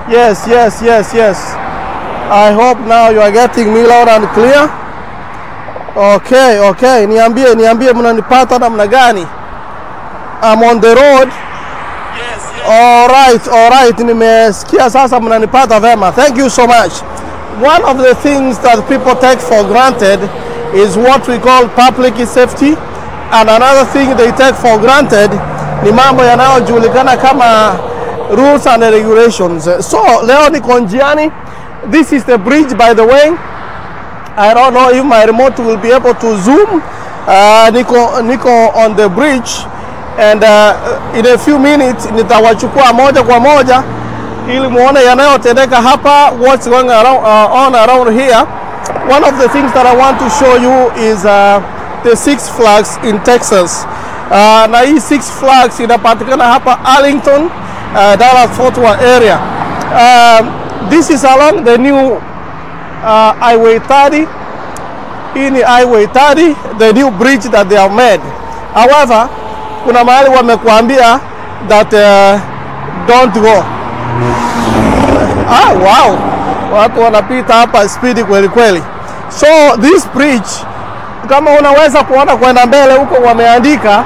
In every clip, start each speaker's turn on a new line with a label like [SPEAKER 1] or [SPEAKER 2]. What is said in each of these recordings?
[SPEAKER 1] Yes. I hope now you are getting me loud and clear. Okay. Niambie mnanipata namna gani? I'm on the road.
[SPEAKER 2] Yes.
[SPEAKER 1] All right. Nimesikia sasa mnanipata vema. Thank you so much. One of the things that people take for granted is what we call public safety, and another thing they take for granted ni mambo yanayojulikana kama rules and regulations. So leo niko njiani. This is the bridge, by the way. I don't know if my remote will be able to zoom. Niko on the bridge and in a few minutes nitawachukua moja kwa moja ili muone yanayotendeka hapa, what's going on around here. One of the things that I want to show you is the Six Flags in Texas. Na hii Six Flags inapatikana hapa Arlington, Dallas Fort Worth area. This is along the new Highway 30. Hii ni Highway 30, the new bridge that they have made. However, kuna mahali wamekuambia that don't go. Ah, wow. Watu wanapita hapa speed kweli kweli. So this bridge, kama unaweza kuona kwenda mbele huko, wameandika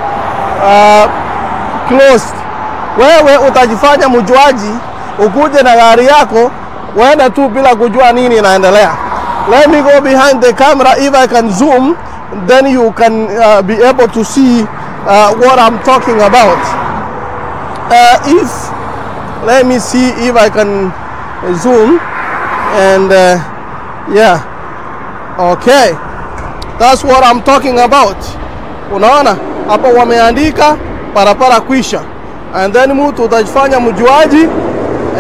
[SPEAKER 1] closed. Wewe utajifanya mjuaji, ukuje na gari yako uende tu bila kujua nini inaendelea. Let me go behind the camera. If I can zoom, then you can be able to see what I'm talking about. If let me see if I can zoom and yeah, okay, that's what I'm talking about. Unaona hapo wameandika barabara kwisha, and then mtu utajifanya mjuaji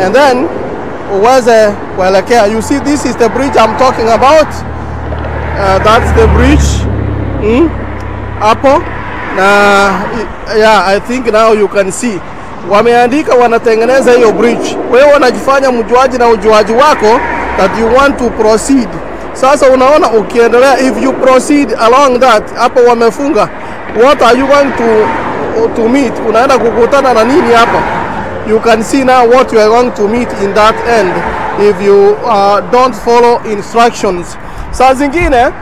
[SPEAKER 1] and then uweze kuelekea. You see, this is the bridge I'm talking about. That's the bridge hapo na yeah, I think now you can see wameandika wanatengeneza hiyo bridge. Wewe unajifanya mjuaji na ujuaji wako that you want to proceed. Sasa unaona ukiendelea, if you proceed along that, hapo wamefunga, what are you going to meet? Unaenda kukutana na nini hapa? You can see now what you are going to meet in that end if you don't follow instructions. Saa zingine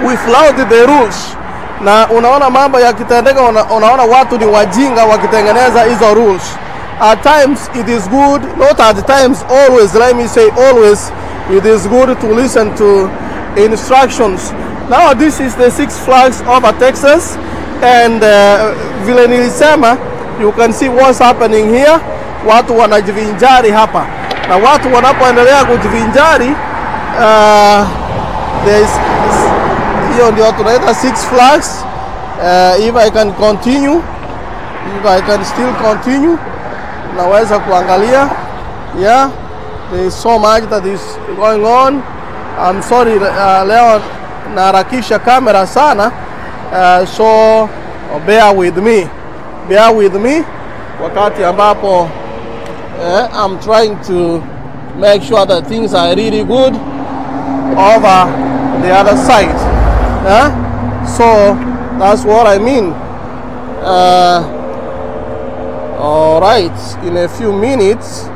[SPEAKER 1] we flout the rules na unaona mambo yakitendeka, unaona watu ni wajinga wakitengeneza hizo rules. At times it is good, not at times, always, let me say always, it is good to listen to instructions. Now this is the Six Flags Over Texas, and vile nilisema, you can see what's happening here. Watu wanajivinjari hapa, na watu wanapoendelea kujivinjari, there is hiyo ndio tunaita Six Flags. If I can continue, if I can still continue, naweza kuangalia. Yeah, there is so much that is going on. I'm sorry, leo naharakisha kamera sana, so bear with me, bear with me wakati ambapo I'm trying to make sure that things are really good over the other side. Eh? So that's what I mean. All right, in a few minutes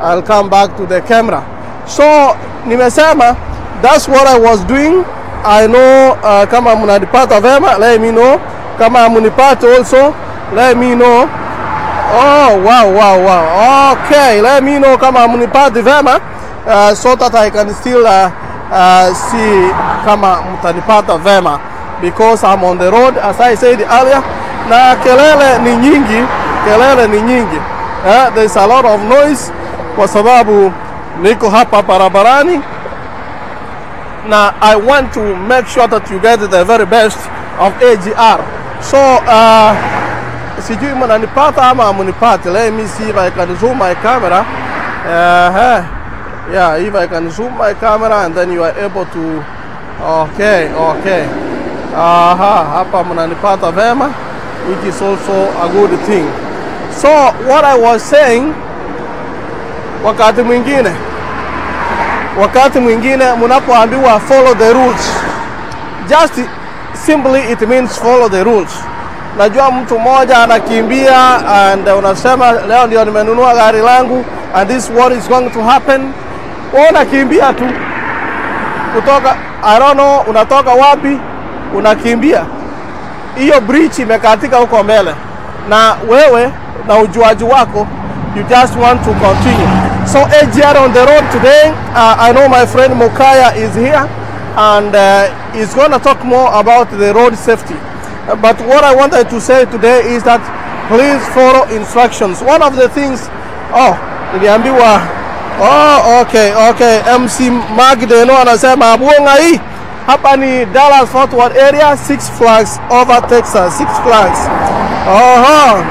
[SPEAKER 1] I'll come back to the camera. So nimesema that's what I was doing. I know kama mnanipata vema, let me know. Kama munipata also, let me know. Oh, wow. Okay, let me know kama munipati vema so that I can still see kama mtanipata vema because I'm on the road, as I said earlier, na kelele ni nyingi, kelele ni nyingi. There's a lot of noise kwa sababu niko hapa barabarani na I want to make sure that you get the very best of AGR. So sijui mnanipata ama hamunipati. Let me see if I can zoom my camera. Yeah, if I can zoom my camera and then you are able to. Okay. Aha, hapa mnanipata vema, which is also a good thing. So what I was saying, wakati mwingine mnapoambiwa follow the rules, just simply it means follow the rules. Najua mtu mmoja anakimbia and unasema leo ndio nimenunua gari langu. and this what is going to happen. Unakimbia tu kutoka, I don't know unatoka wapi, unakimbia. Hiyo bridge imekatika huko mbele, na wewe na ujuaji wako you just want to continue. So AGR on the road today, I know my friend Mokaya is here and he's going to talk more about the road safety. But what I wanted to say today is that please follow instructions. One of the things, oh, niliambiwa, oh, okay, MC Magdeno anasema abuonga hii. Hapa ni Dallas Fort Worth area, Six Flags over Texas, Six Flags. Oho.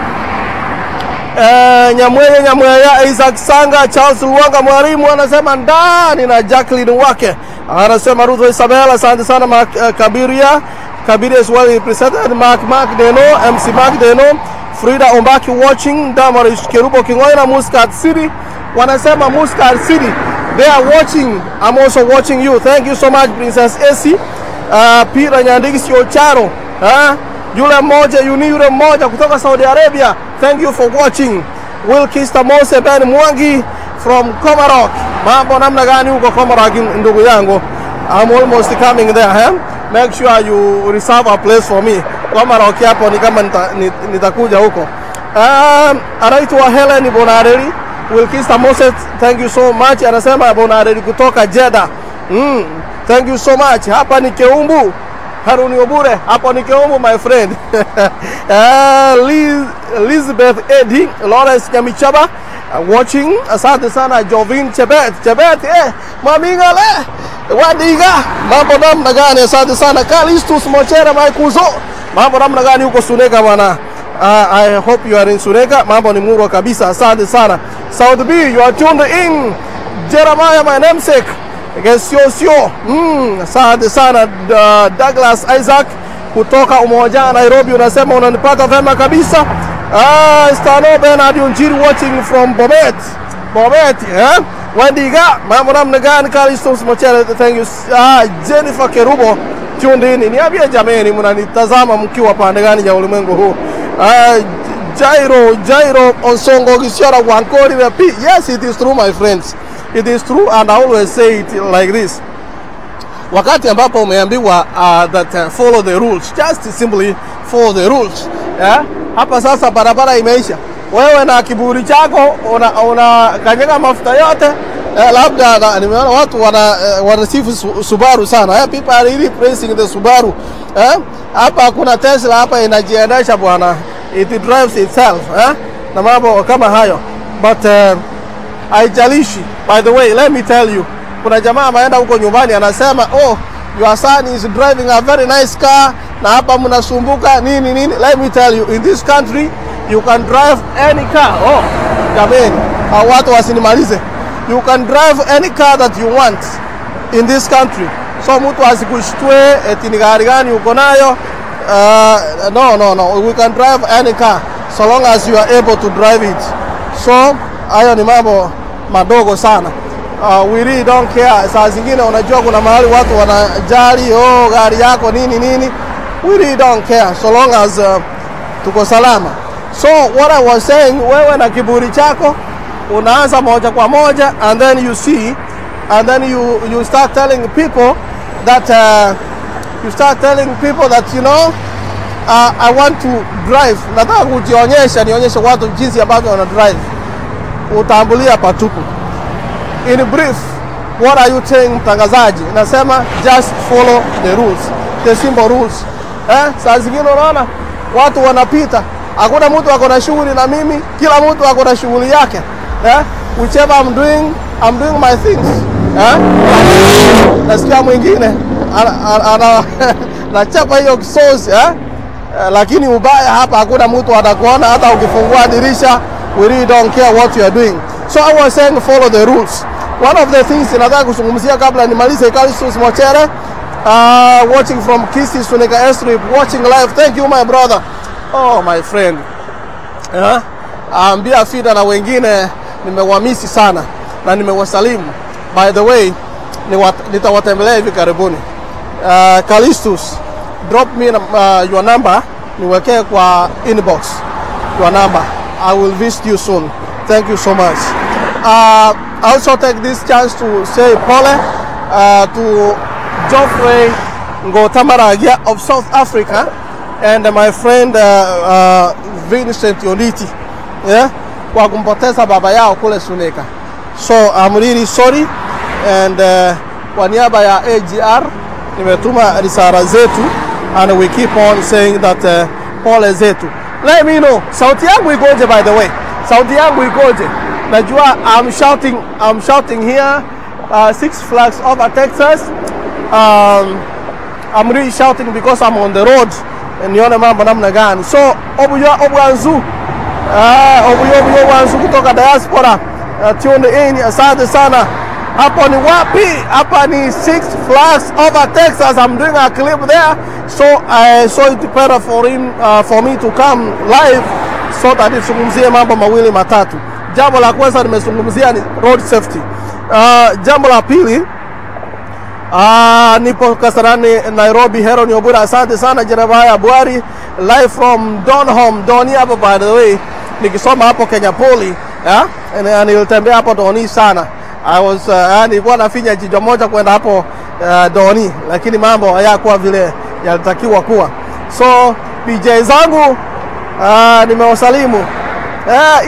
[SPEAKER 1] Nyamweye Nyamweya, Isaac Sanga, Charles Luanga mwalimu anasema ndani na Jacqueline wake. Anasema Ruth Isabella, asante sana Mark, Kabiria. Kabiria is well represented. Mark Deno, MC Mark Deno, Frida Ombaki watching, Damaris Kerubo Kingoina, Muscat City. Wanasema Muscat City. They are watching. I'm also watching you. Thank you so much, Princess AC. Peter Nyandigi Ocharo. Yule mmoja, yuni yule mmoja kutoka Saudi Arabia. Thank you for watching. Wilkista Mose Ben Mwangi from Komarok. Mambo namna gani huko Komarok ndugu yangu? I'm almost coming there, eh? Make sure you reserve a place for me. Komarok hapo ni kama nitakuja huko. Anaitwa Helen Bonareri. Wilkista Moses, thank you so much. Anasema Bonareri kutoka Jeddah. Thank you so much. Hapa ni Keumbu. Haruni Obure, hapo ni Keumbu my friend. Elizabeth Eddy, Lawrence Nyamichaba watching. Asante sana Jovin Chebet. Chebet, mamingale. Wadiga, mambo namna gani? Asante sana Kalistus Mochera Maikuzo. Mambo namna gani huko Suneka bwana? I hope you are in Suneka. Mambo ni murwa kabisa. Asante sana. South B, you are tuned in. Jeremiah, my namesake. Sio. Asante sana Douglas Isaac kutoka Umoja Nairobi, unasema unanipata vema kabisa. Stano Bernard Unjiri watching from Bomet. Bomet, eh? Wendiga, mambo namna gani? Kalistus Mochere, thank you. Jennifer Kerubo tuned in. Niambie jameni, mnanitazama mkiwa pande gani ya ulimwengu huu? Jairo Onsongo Gisiora Wankori. Yes, it is true my friends. It is true, and I always say it like this. Wakati ambapo umeambiwa that follow the rules, just simply follow the rules. Yeah? Hapa sasa barabara imeisha. Wewe na kiburi chako una kanyaga mafuta yote. Labda nimeona watu wanasifu Subaru sana. People are really praising the Subaru. Hapa kuna Tesla hapa inajiendesha bwana. It drives itself. Na mambo kama hayo. But haijalishi. By the way, let me tell you, kuna jamaa ameenda huko nyumbani anasema, oh, your son is driving a very nice car na hapa mnasumbuka nini nini. Let me tell you, in this country you can drive any car. Oh, jameni, watu wasinimalize. You can drive any car that you want in this country. So mtu asikushtue eti ni gari gani uko nayo. No, we can drive any car so long as you are able to drive it. So hayo ni mambo madogo sana. We really don't care. Saa zingine unajua kuna mahali watu wanajali, oh, gari yako nini nini. We really don't care so long as tuko salama. So what I was saying, wewe na kiburi chako unaanza moja kwa moja, and then you see, and then you start telling people that you know, I want to drive. Nataka kujionyesha, nionyeshe watu jinsi ambavyo wana drive. Utambulia patupu. In brief, what are you saying mtangazaji? Nasema just follow the rules, the simple rules. Saa zingine unaona watu wanapita, hakuna mtu ako na shughuli na mimi, kila mtu ako na shughuli yake. Whichever I'm doing my things. Nasikia mwingine anachapa hiyo sauce, lakini ubaya hapa hakuna mtu atakuona hata ukifungua dirisha. We really don't care what you are doing. So I was saying follow the rules. One of the things nataka kuzungumzia kabla nimalize, Kalistus Mochere, watching from Kisii Suneka Airstrip, watching live. Thank you my brother. Oh my friend. Ambia Fida na wengine nimewamisi sana na nimewasalimu. By the way, nitawatembelea hivi karibuni. Kalistus, drop me your number, niwekee kwa inbox your number. I will visit you soon. Thank you so much. I also take this chance to say pole to Geoffrey Ngotamaragia of South Africa and my friend Vincent Yoliti, yeah, kwa kumpoteza baba yao kule Suneka. So I'm really sorry, and kwa niaba ya AGR nimetuma risala zetu, and we keep on saying that pole zetu. Let me know sauti yangu ikoje, by the way. Sauti yangu ikoje? Najua I'm shouting here, Six Flags Over Texas. I'm really shouting because I'm on the road. Nione mambo namna gani. So obuya obwanzu, obuya obwanzu kutoka diaspora, tune in, asante sana. Hapo ni wapi? Hapa ni Six Flags Over Texas. I'm doing a clip there, so I saw it better for him, for me to come live so that nizungumzie mambo mawili matatu. Jambo la kwanza nimezungumzia ni road safety. Jambo la pili, nipo Kasarani, Nairobi. Heron Obura, asante sana. Jeremiah Bwari, live from Donholm, Doni hapo, by the way, nikisoma hapo Kenya Poly, yeah? And nilitembea hapo Doni sana. I was nilikuwa nafinya jicho moja kwenda hapo Doni, lakini mambo hayakuwa vile yalitakiwa kuwa. So BJ zangu, nimewasalimu.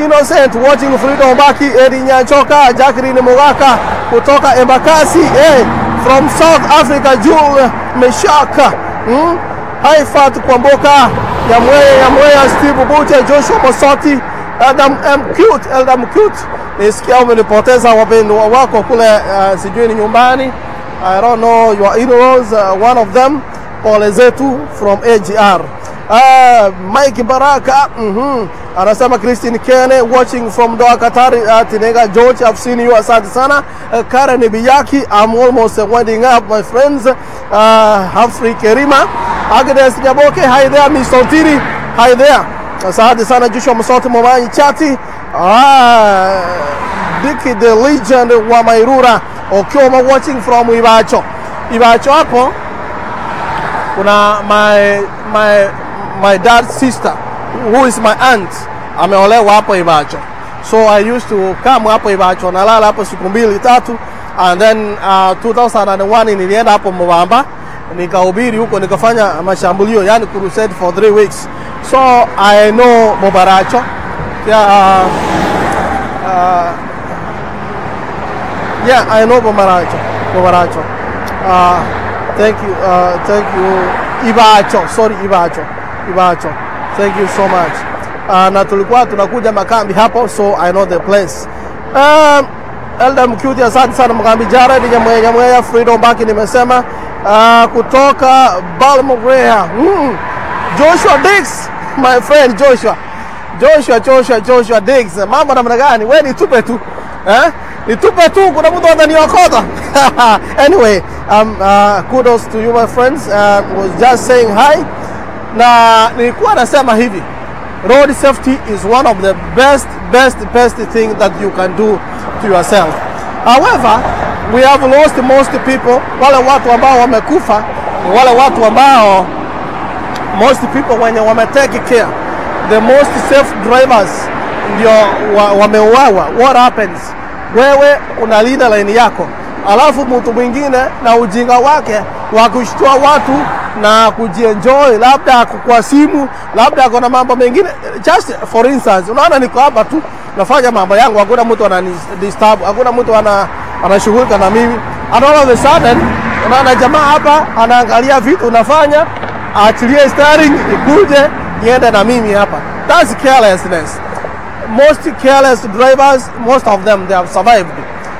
[SPEAKER 1] Innocent watching Freedom Baki, Eddie Nyanchoka, Jacqueline Mugaka kutoka Embakasi, from South Africa, Jewel Meshaka, Haifat Kwamboka, Yamweya, Steve Buche, Joshua Mosoti, Adam M Cute, Eldam Cute. Nisikia umenipoteza wapendwa wako kule, sijui ni nyumbani. I don't know your in-laws, one of them. Pole zetu from AGR. Mike Baraka, anasema Christine Kene watching from Doha, Qatar. Tinega George, I've seen you, asante sana. Karen Biyaki, I'm almost winding up, my friends. Humphrey Kerima, Agnes Nyaboke, hi there. Mr. Otiri, hi there. Asante sana. Joshua Msoti Momanyi Chati, Dicky the Legend wa Mairura Okioma watching from Ibacho. Ibacho hapo kuna my dad's sister who is my aunt, ameolewa hapo Ibacho. So I used to come hapo Ibacho, nalala hapo siku mbili tatu, and then 2001 nilienda hapo Mobamba nikahubiri huko, nikafanya mashambulio, yani crusade for 3 weeks. So I know Mobaracho. Yeah, yeah, I know Mobaracho. Mobaracho. Thank you, thank you Ibacho. Sorry, Ibacho. Ibacho. Thank you so much. Na tulikuwa tunakuja makambi hapo, so I know the place. Elder Mkuti, asante sana. Mkambi Jared Nyamweya, Freedom Baki nimesema, kutoka Balmorea. Joshua Diggs, my friend Joshua. Joshua Diggs. Mambo namna gani? Wewe nitupe tu. Nitupe tu, kuna mtu ataniokota. Anyway, kudos to you my friends. Was just saying hi. Na nilikuwa nasema hivi, road safety is one of the best thing that you can do to yourself. However, we have lost most people. Wale watu ambao wamekufa ni wale watu ambao most people wenye wame take care. The most safe drivers ndio wameuawa. What happens? Wewe unalinda line yako, alafu mtu mwingine na ujinga wake wa kushtua watu na kujienjoy, labda kwa simu, labda kuna mambo mengine. Just for instance, unaona niko hapa tu nafanya mambo yangu, hakuna mtu anani disturb, hakuna mtu anashughulika na mimi. And all of a sudden, unaona jamaa hapa anaangalia vitu unafanya, aachilie steering ikuje niende na mimi hapa. That's carelessness. Most careless drivers, most of them, they have survived.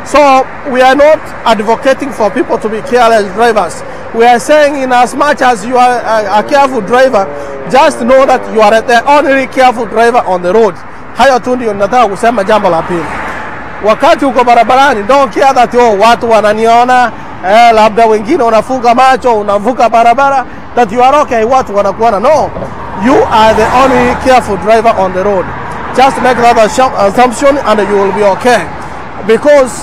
[SPEAKER 1] So we are not advocating for people to be careless drivers. We are saying in as much as you are a careful driver, just know that you are the only careful driver on the road. Hayo tu ndio nataka kusema. Jambo la pili, wakati uko barabarani, don't care that oh, watu wananiona, labda wengine unafunga macho, unavuka barabara, that you are okay, watu wanakuona. No, you are the only careful driver on the road. Just make that assumption and you will be okay. Because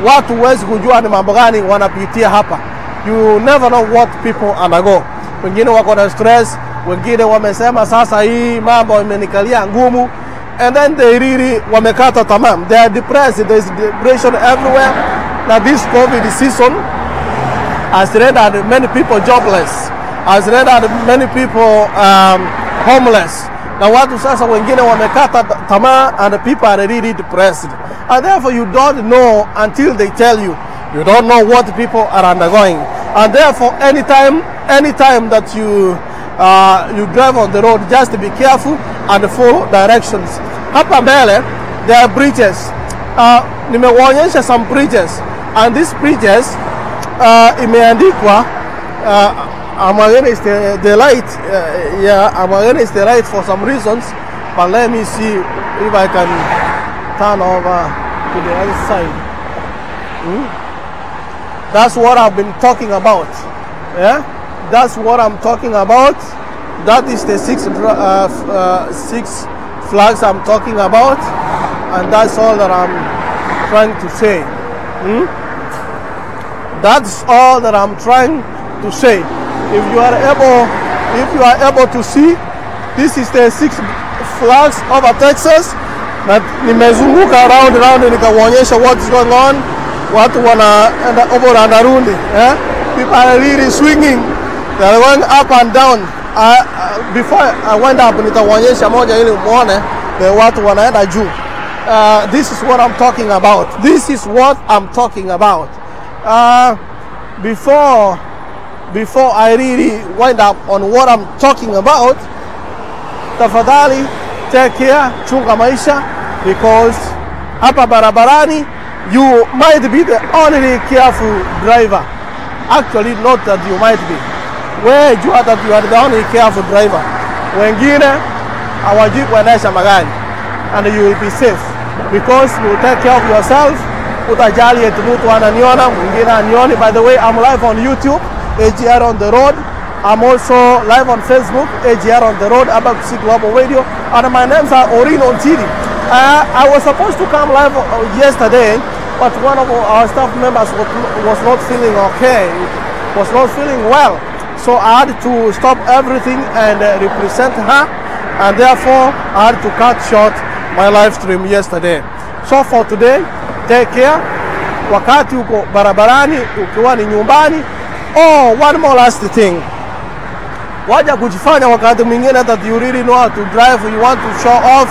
[SPEAKER 1] watu huwezi kujua ni mambo gani wanapitia hapa. You never know what people undergo. Wengine wako na stress, wengine wamesema sasa hii mambo imenikalia ngumu. And then they really wamekata tamaa. They are depressed. There is depression everywhere. Now this COVID season has rendered many people jobless, has rendered many people homeless. Na watu sasa wengine wamekata tamaa and the people are really depressed. And therefore you don't know until they tell you. You don't know what people are undergoing. And therefore anytime that you drive on the road, just be careful and follow directions. Hapa mbele there are bridges. Nimewaonyesha some bridges, and these bridges imeandikwa I'm against the light. Yeah, I'm against the light for some reasons, but let me see if I can turn over to the other side. That's what I've been talking about. Yeah, that's what I'm talking about. That is the six flags I'm talking about, and that's all that I'm trying to say. That's all that I'm trying to say. If you are able to see, this is the 6 flags over Texas. Na nimezunguka round round nikawaonyesha what is going on. Watu wanaenda over and around, eh? People are really swinging. They are going up and down. Before I went up, nitawaonyesha moja ili muone the watu wanaenda juu. This is what I'm talking about. This is what I'm talking about. Before I really wind up on what I'm talking about, tafadhali take care, chunga maisha, because hapa barabarani you might be the only careful driver. Actually, not that you might be. Where you are that you are the only careful driver. Wengine hawajui kuendesha magari, and you will be safe because you take care of yourself. Utajali eti mtu ananiona, mwingine anioni. By the way, I'm live on YouTube, AGR on the road. I'm also live on Facebook, AGR on the road, Abacus Global Radio, and my names are Orin Ontiri. I was supposed to come live yesterday, but one of our staff members was not feeling okay, was not feeling well. So I had to stop everything and represent her, and therefore I had to cut short my live stream yesterday. So for today, take care. Wakati uko barabarani, ukiwa ni nyumbani. Oh, one more last thing. Waja kujifanya wakati mwingine that you really know how to drive, you want to show off.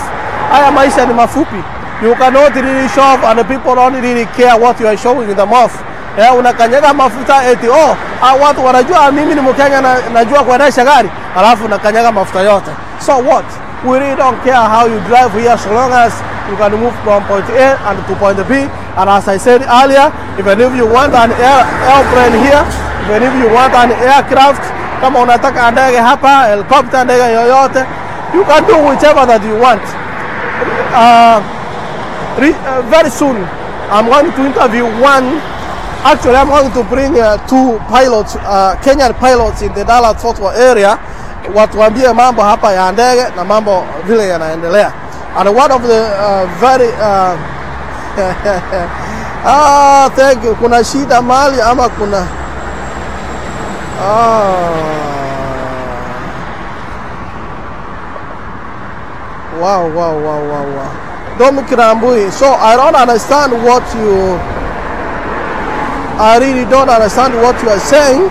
[SPEAKER 1] Haya maisha ni mafupi. You cannot really show off, and the people don't really care what you are showing them off. Yeah, unakanyaga mafuta eti oh, watu wanajua mimi ni Mkenya na najua kuendesha gari, alafu unakanyaga mafuta yote. So what? We really don't care how you drive here, so long as you can move from point A and to point B. And as I said earlier, even if you want an airplane here, even if you want an aircraft, kama unataka ndege hapa, helicopter, ndege yoyote, you can do whichever that you want. Very soon, I'm going to interview one. Actually, I'm going to bring 2 pilots, Kenyan pilots in the Dallas Fort Worth area, watuambie mambo hapa ya ndege na mambo vile yanaendelea. And one of the very thank you. Kuna shida mali ama kuna wow. Dominic Rambui. So I don't understand what you, I really don't understand what you are saying.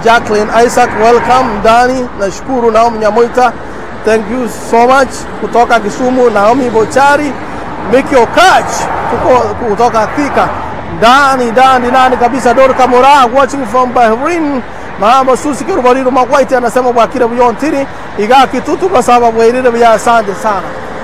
[SPEAKER 1] Jacqueline Isaac, welcome. Dani, nashukuru. Naomi Nyamoita, thank you so much. Kutoka Kisumu, Naomi Bochari, make your catch. Kutoka Thika, Dani kabisa. Dorka Mora, watching from Bahrain. Mambo Susi Kirubariro Magwaite anasema Bwakire Buyontiri iga kitutu kwa sababu wairire bya asante sana.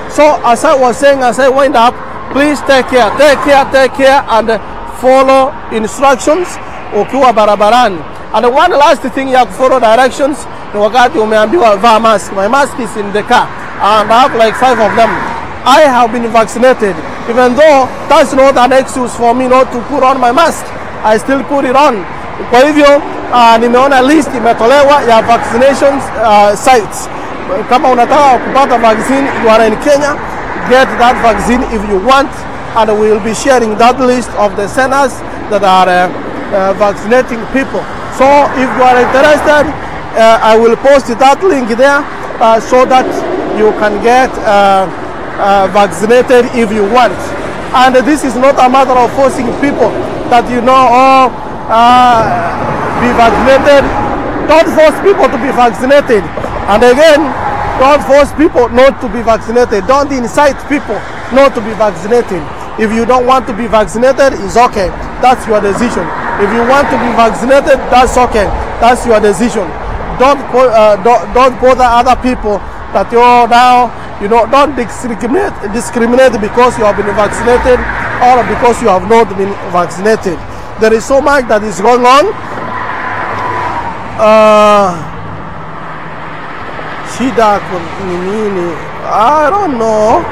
[SPEAKER 1] So as I was saying, as I wind up, please take care, take care, take care, and follow instructions ukiwa barabarani. And one last thing, you have to follow directions. Ni wakati umeambiwa vaa mask. My mask is in the car, and I have like 5 of them. I have been vaccinated, even though that's not an excuse for me not to put on my mask. I still put it on. Kwa hivyo nimeona list imetolewa ya vaccinations sites. Kama unataka kupata vaccine, you are in Kenya, get that vaccine if you want, and we will be sharing that list of the centers that are vaccinating people. So if you are interested, I will post that link there so that You can get vaccinated if you want. And this is not a matter of forcing people that, you know, oh, be vaccinated. Don't force people to be vaccinated. And again, don't force people not to be vaccinated. Don't incite people not to be vaccinated. If you don't want to be vaccinated, it's okay. That's your decision. If you want to be vaccinated, that's okay. That's your decision. Don't bother other people that you're now, you know, don't discriminate because you have been vaccinated or because you have not been vaccinated. There is so much that is going on. Shida ni nini? I don't know.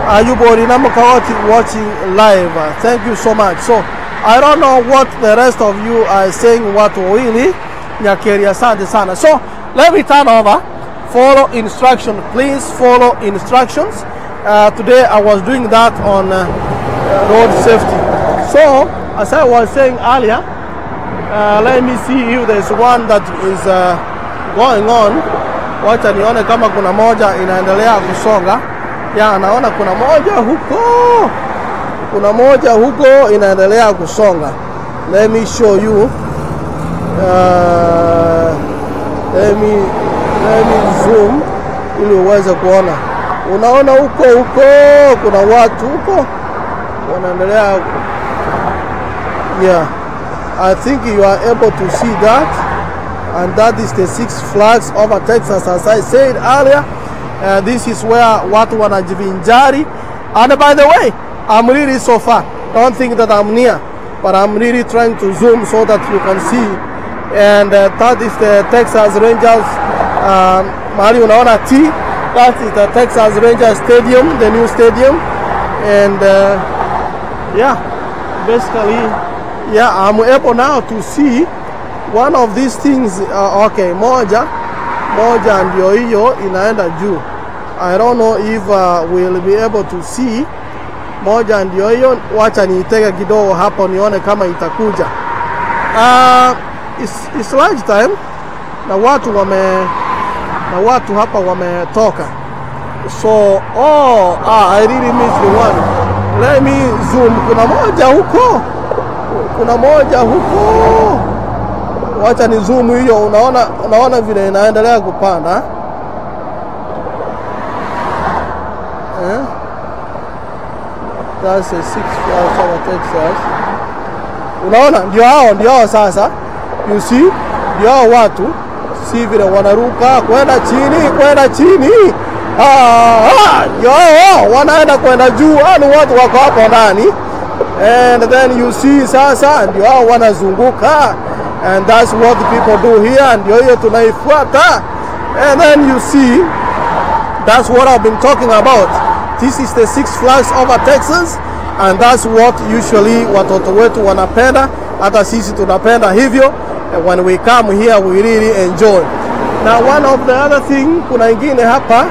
[SPEAKER 1] Ayubori Namukawati watching live. Thank you so much. So I don't know what the rest of you are saying. What really? Nyakeri, asante sana. So let me turn over. Follow instruction, please. Follow instructions. Today I was doing that on road safety. So as I was saying earlier, let me see if there's one that is going on. Wacha nione kama kuna moja inaendelea kusonga. Ya, naona kuna moja huko. Kuna moja huko inaendelea kusonga. Let me show you. Let me zoom ili uweze kuona. Unaona huko huko kuna watu huko wanaendelea. Yeah, I think you are able to see that, and that is the Six Flags Over Texas, as I said earlier. This is where watu wanajivinjari. And by the way, I'm really so far. Don't think that I'm near, but I'm really trying to zoom so that you can see. And that is the Texas Rangers. Mahali unaona T, that is the Texas Rangers Stadium, the new stadium. And yeah, basically, yeah, I'm able now to see one of these things. Okay, moja ndio hiyo inaenda juu. I don't know if we'll be able to see. Moja ndio hiyo, wacha niitege kidogo hapo nione kama itakuja. It's lunch time na watu hapa wametoka. So I really missed the one. Let me zoom. Kuna moja huko. Kuna moja huko. Wacha ni zoom hiyo. Unaona vile inaendelea kupanda. That's a Six Flags Over Texas. Unaona ndio hao sasa. You see, ndio hao watu. Si vile wanaruka kwenda chini, Ndio hao wanaenda kwenda juu. Ni watu wako hapo ndani. And then you see sasa ndio hao wanazunguka. And that's what people do here. Ndio hiyo tunaifuata. And then you see, that's what I've been talking about. This is the Six Flags Over Texas, and that's what usually watoto wetu wanapenda. Hata sisi tunapenda hivyo. And when we come here, we really enjoy. Now, one of the other thing, kuna ingine hapa.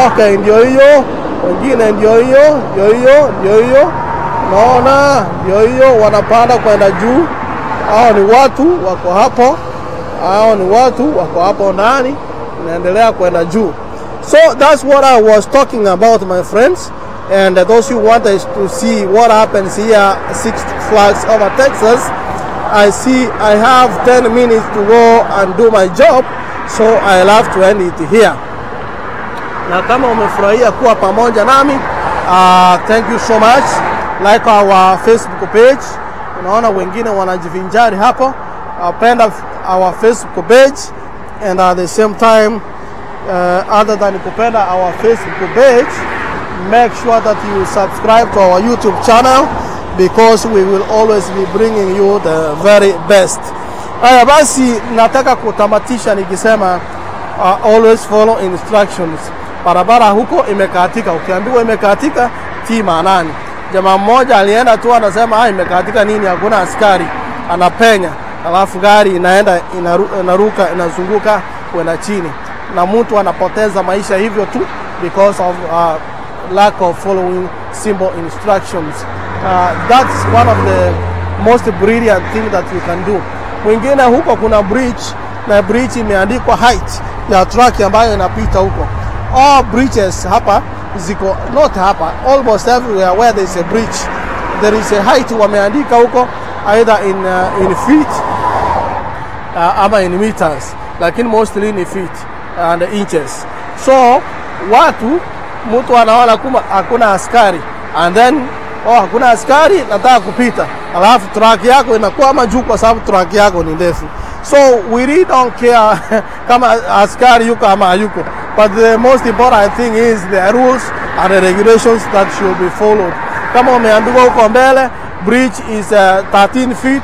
[SPEAKER 1] Okay, ndio hiyo. Wengine ndio hiyo, ndio hiyo, ndio hiyo. Naona ndio hiyo wanapanda kwenda juu. Hao ni watu wako hapo. Hao ni watu wako hapo ndani. Inaendelea kwenda juu. So that's what I was talking about, my friends. And those who want us to see what happens here, Six Flags Over Texas, I see I have 10 minutes to go and do my job, so I'll have to end it here. Na kama umefurahia kuwa pamoja nami, thank you so much. Like our Facebook page. Unaona wengine wanajivinjari hapo. Penda our Facebook page, and at the same time, other than kupenda our Facebook page, make sure that you subscribe to our YouTube channel, because we will always be bringing you the very best. Haya basi, nataka kutamatisha nikisema always follow instructions. Barabara huko imekatika, ukiambiwa imekatika, tii maanani. Jamaa mmoja alienda tu anasema imekatika nini, hakuna askari, anapenya, alafu gari inaenda inaruka inazunguka kwenda chini, na mtu anapoteza maisha hivyo tu because of lack of following simple instructions. That's one of the most brilliant thing that you can do. Mwingine huko kuna bridge, na bridge imeandikwa height. ya truck ambayo inapita huko. All bridges hapa ziko, not hapa, almost everywhere where there is a bridge there is a height wameandika huko, either in feet ama in meters, lakini mostly ni feet and inches. So watu, mtu anaona kuma hakuna askari, and then, oh, hakuna askari, nataka kupita, alafu truck yako inakwama juu kwa sababu truck yako ni ndefu. So we really don't care kama askari yuko ama hayuko, but the most important thing is the rules and the regulations that should be followed. Kama umeambiwa huko mbele bridge is 13 feet,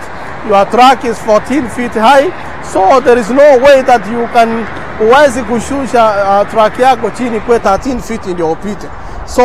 [SPEAKER 1] your truck is 14 feet high, so there is no way that you can, huwezi kushusha truck yako chini kwa 13 feet ndio upite. So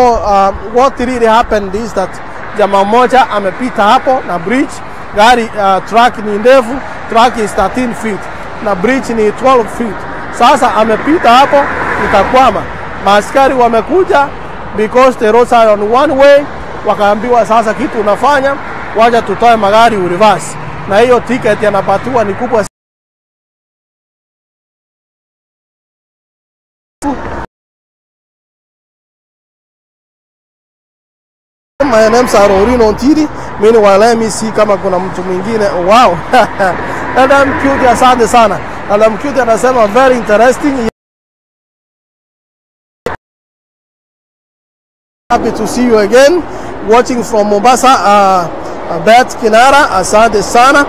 [SPEAKER 1] what really happened is that jamaa mmoja amepita hapo na bridge, gari truck ni ndefu, truck is 13 feet na bridge ni 12 feet. Sasa amepita hapo ikakwama. Maaskari wamekuja because the roads are on one way, wakaambiwa sasa kitu unafanya, wacha tutoe magari ureverse. Na hiyo ticket yanapatiwa ni kubwa. My name is Orina Ontiri. Meanwhile, let me see kama kuna mtu mwingine. Wow. Adam Cute, asante sana. Adam Cute anasema very interesting. Happy to see you again. Watching from Mombasa, Beth Kinara, asante sana.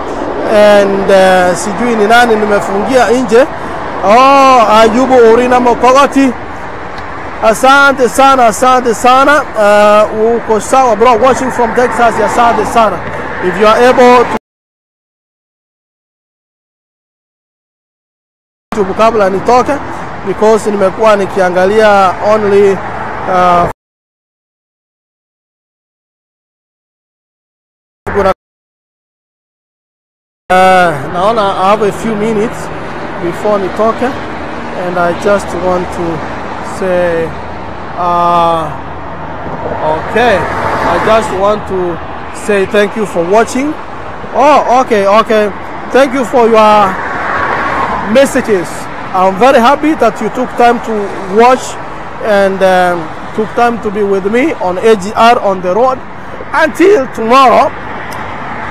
[SPEAKER 1] And sijui ni nani nimefungia nje. Oh, Ayubu Orina Mokogoti. Asante sana, asante sana. Uko sawa bro, watching from Texas, asante sana. If you are able to kabla nitoke, because nimekuwa nikiangalia only kuna naona I have a few minutes before nitoke, and I just want to say okay, I just want to say thank you for watching. Oh, okay, okay, thank you for your messages. I'm very happy that you took time to watch and took time to be with me on AGR on the road. Until tomorrow,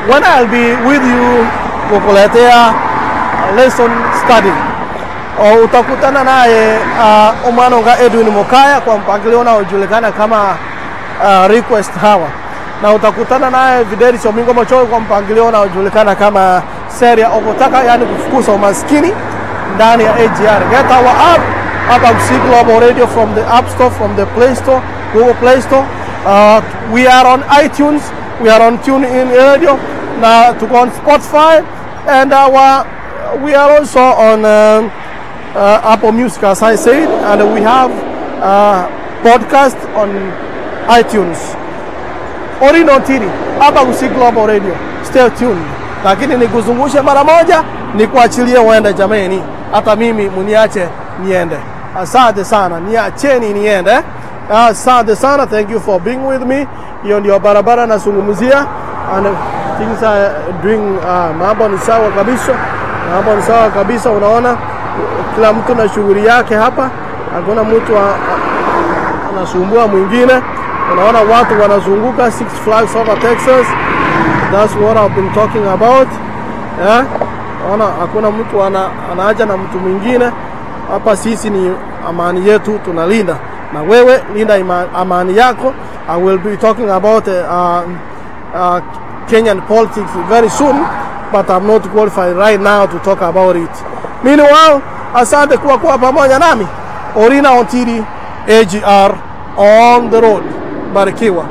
[SPEAKER 1] when I'll be with you kukuletea lesson study. Utakutana naye Omanonga Edwin Mokaya kwa mpangilio unaojulikana kama Request Hawa, na utakutana naye Videri Somingo Mochoi kwa mpangilio unaojulikana kama Seria Okotaka, yani kufukuza umaskini ndani ya AGR. Get our app, Hapa Gusii Global Radio, from the App Store, from the Play Store, Google Play Store. We are on iTunes, we are on TuneIn Radio, na tuko on Spotify, and we are also on Apple Music, as I said, and we have podcast on iTunes. Orina Ontiri, Hapa Gusii Global Radio. Stay tuned. Lakini nikuzungushe mara moja, nikuachilie uende jameni. Hata mimi muniache niende. Asante sana, niacheni niende. Asante sana, thank you for being with me. Hiyo ndio barabara nazungumzia, and things are doing, mambo ni sawa kabisa. Mambo ni sawa kabisa, unaona kila mtu na shughuli yake hapa. Hakuna mtu anasumbua mwingine. Unaona watu wanazunguka Six Flags Over Texas. That's what I've been talking about. Yeah. Unaona hakuna mtu anaaja na mtu mwingine. Hapa sisi ni amani yetu tunalinda. Na wewe linda amani yako. I will be talking about Kenyan politics very soon, but I'm not qualified right now to talk about it. Meanwhile, asante kwa kuwa pamoja nami. Orina Ontiri, AGR on the road. Barikiwa.